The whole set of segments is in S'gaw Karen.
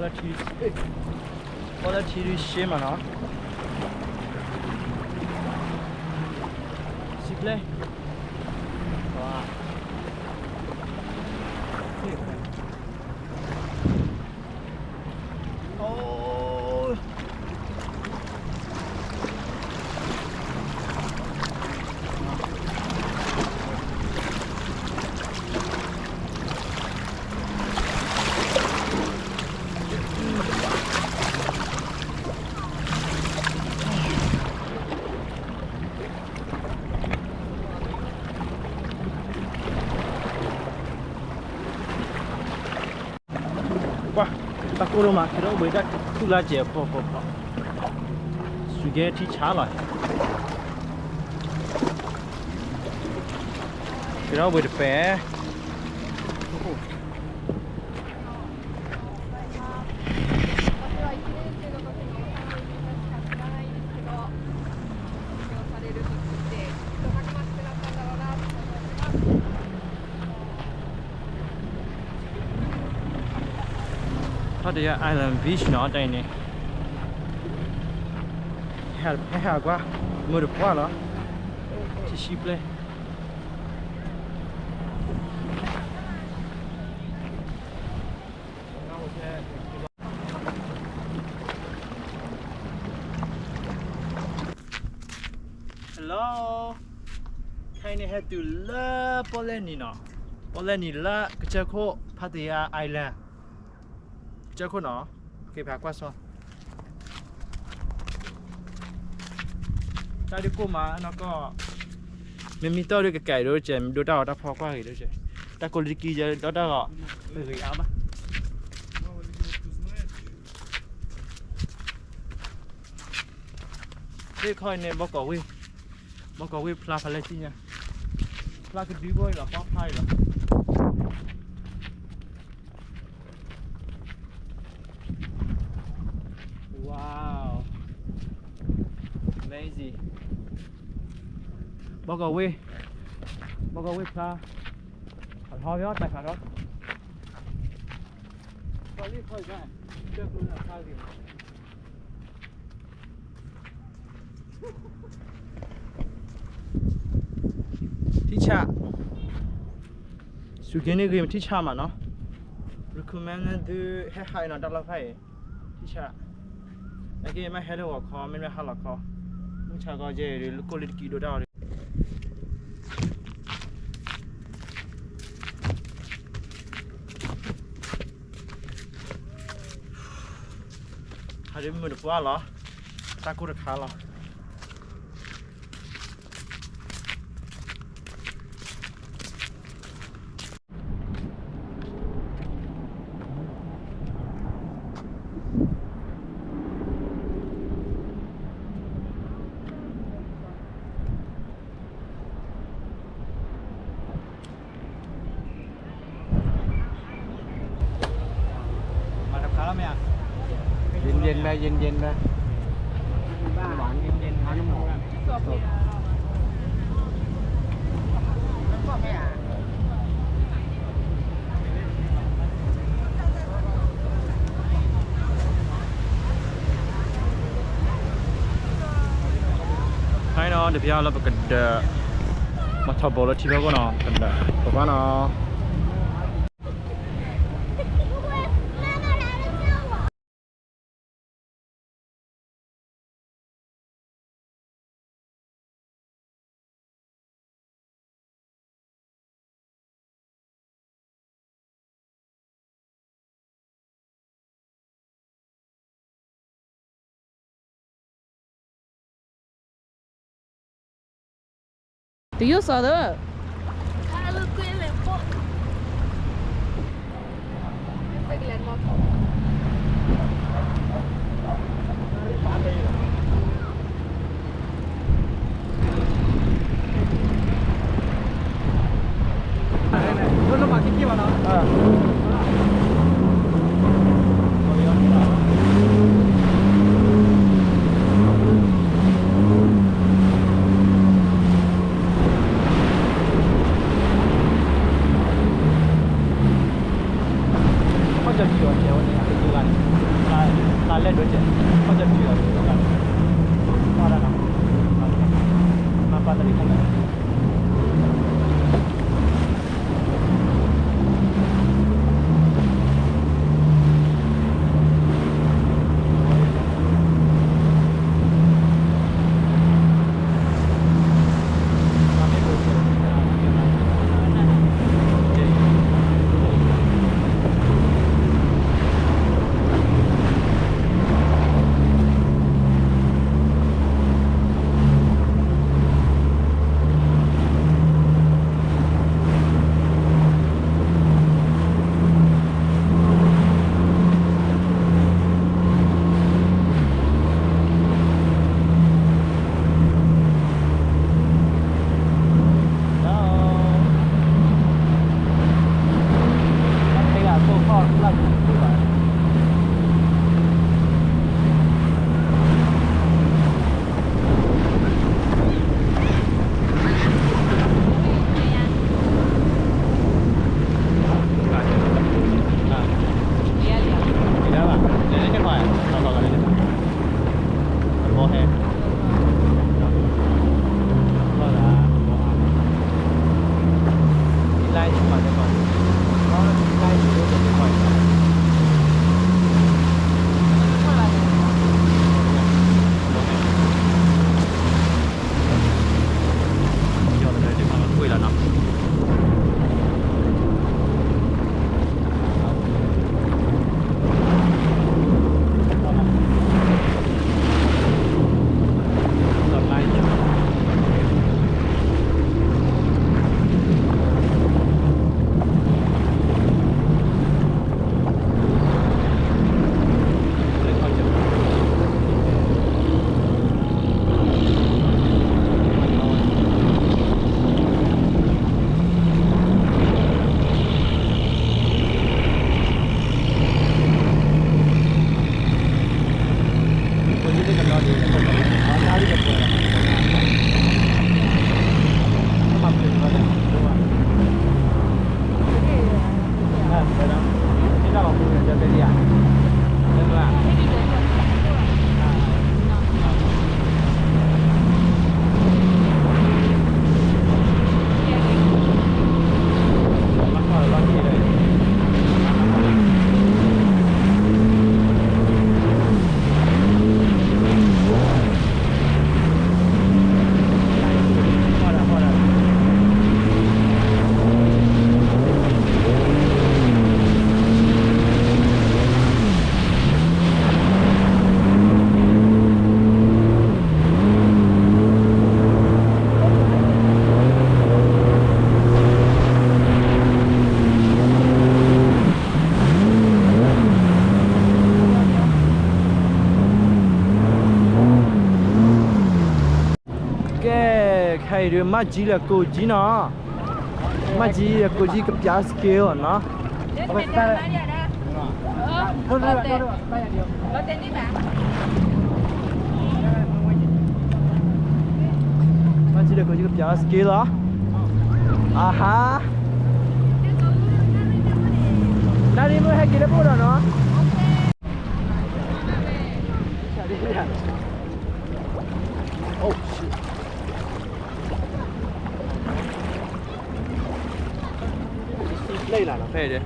လၢထံ, ပီၣ်လၢထံဒုးရှဲမးနီၤ, စံပျဲ, ဝါ, အိ ကွၢ်, တၢ်ကိၢ်ဒိၣ်မး ကဲထီၣ်ဝဲဒၣ်ထူၣ်လါစဲးဖီဖီဖီ, စူၤကဲထံဆါလီၤ, ကဲထီၣ်ဝဲတပဲာ် ထီၣ်တယၢ် Island Beach နီၤ တၢ်အံၤန့ၣ်, ဟဲဟးကွၢ်, မုၢ်တပှၢ်လီၤ, ထံဆံပျဲ Hello, ခဲအံၤန့ၣ် ဟဲတုၤလၢပီၣ်လဲၣ်နံၤနီၤ, ပီၣ်လဲၣ်နံၤလၢကစၢၢ်ခိၣ် Pattaya Island, ကစၢၢ်ခိၣ်နီၤ, ကဖးကွၢ်စီ တၢ်ဒုးကိၢ်မးနီၢ်ကီၢ်, မ့မ့ၢ်တီၢ်ဒုးကကဲဒိၣ်ကဲး မ့ၢ်ဒိတၢ်ဂီၤတၢ်ဖီကွၢ်ဂ့ၤဒိၣ်ကဲး, တၢ်ကိၢ်လံတကံယဲဒီးတၢ်ဂီၤ, ပဂ့ၤအါဘၣ်, သ့ၣ်ခီအံၤန့ၣ် ဘီကီးဝ့ၢ်, ဘီကီးဝ့ၢ်ဖျါဖးလဲၣ်စံၣ်ညါ, ဖျါကဒုဘီအံၤလီၤ ပီဖျါအံၤလီၤ. Wow, amazing, ဘီကီးဝ့ၢ်, ဘီကီးဝ့ၢ်ဖျါ, အလီၤဘီတၢ်ခးထီၣ်, ကီၢ်လံၢ်ခီၣ်အံၤ, ကၢၢ်ကျိန့ၣ်ဖျါဂ့ၤမး ထံဆး, စူၤကဲန့ၣ်ဂ့ၤမး ထံဆးမးနီၤ, recommend သုဟဲဟးအံၤနီၤ တၢ်လီၢ်ဖးအံၤ, ထံဆး, နာ်က့မ့ၢ်ဟဲလၢဂီၤခီ မ့မ့ၢ်ဟါလီၤခီ, မုၢ်ဆါခီကဲအံၤ ကိၢ်လံတကံဒိၣ်တၢ်အီၤဒီး ဟးဒ်မုၢ်တပှၢ်လီၤ, တၢ်ကိၢ်တခါလီၤ. เย็นๆ ไป เย็นๆ ไป หวานเย็นๆ น้ำหอม ဟါနီၤ တပျၢ်လၢပကဒၢး မၤထီၣ်ဘိလၢထံဖီခိၣ်နီၤ ကဒၢး ပကွၢ်နီၤ. တယိၣ်စီၤသၢ ခီၣ်ကၠီၤကၠီၤ လဲၤဒိးကဲး, ခီၣ်ကၠီတထံၣ်လီၤ, မၤတၢ်နီၤ, မၤပာ်တရံးခါန့ၣ် ကဲ, ခဲအံၤဒုး မၢ်ကၠံလၢကိးကၠံနီၤ, မၢ်ကၠံလၢကိးကၠံကပျး scale နီၤ. မၢ်ကၠံလၢကိးကၠံကပျး scale လီၤ. အဟါ, နၣ်ရံၣ်မုၢ်ဟဲက့ၤလၢပအိၣ်ဒီးနီၤ. လၢအံၤလီၤနီၤ ဖဲအံၤဒဲး.တၢ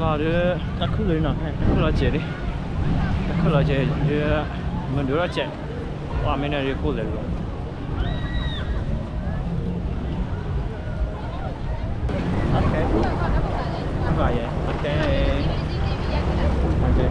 ်လီၢ်ဒီး တၢ်ခုၣ်လီၤနီၤ, တၢ်ခုၣ်လီၤစဲးလံ, တၢ်ခုၣ်လီၤစဲးဒီး မုၢ်ဒိၣ်ထီၣ်စဲး, ပှၤမ့ၢ်န့ၣ်ဒုးကိၣ်လဲၤလီၤ. Okay. Right, yeah. Okay. Okay.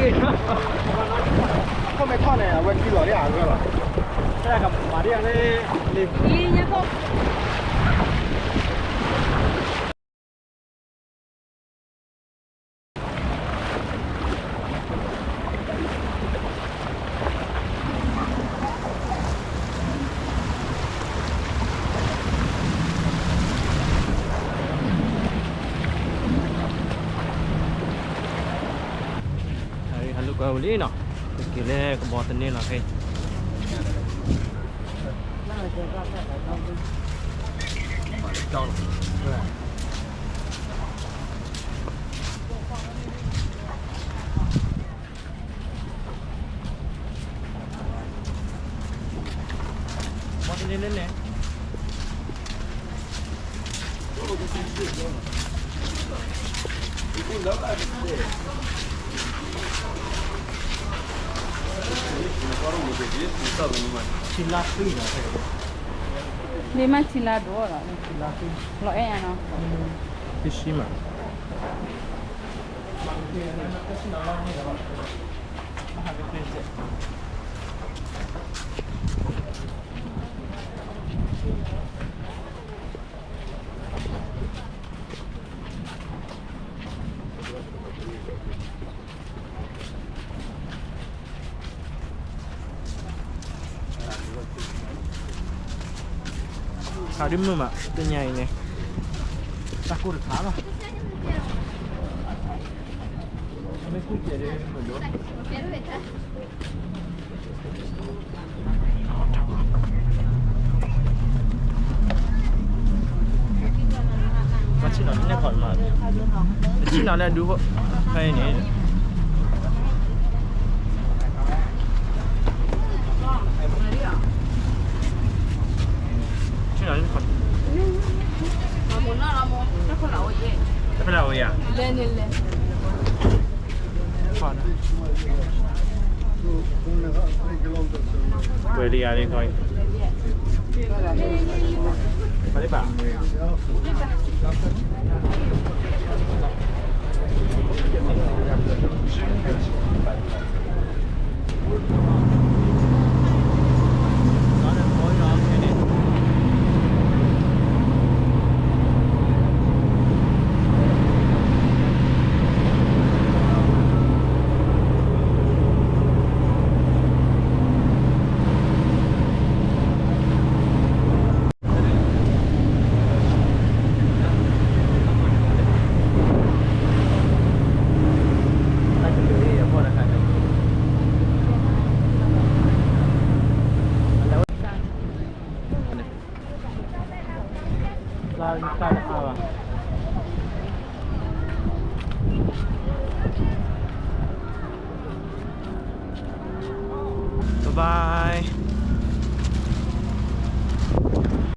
ထီၣ်မဲထီၣ်န့ၣ် အဝဲခံလီၤလံ အဂၢၢ်လီၤ. တၢ်ကမၤဒ်အံၤလၢ လံ ဟးလူၤကွၢ်ဝံၤလံနီၤ, က့ၤလၢကဘီသန့လီၤခဲအံၤ. ဘီသန့လၢန့ၣ် ထံလါသွံၣ်ဒီး လံမ့ၢ်ထံလါဒိၣ်ဒီး ထံလါသွံၣ် လီၤအဲၣ်ညါနီၤ, တဆံမး ခးဒ်မုၢ်မး တနံၤအံၤန့ၣ် တၢ်ကိၢ်တခါလီၤ. ဘၣ်ဆ့ၣ်နီၤန့ၣ်ခီမး, ဘၣ်ဆ့ၣ်နီၤလၢအဒူ ဖဲအံၤန့ၣ် ဆ့ၣ်နီၤန့ၣ်ခီ, တဖဲလၢအအိၣ်ယဲၢ်, ဝဲလံယၤန့ၣ်ခီ, ဘၣ်လံဘၣ်. Bye bye.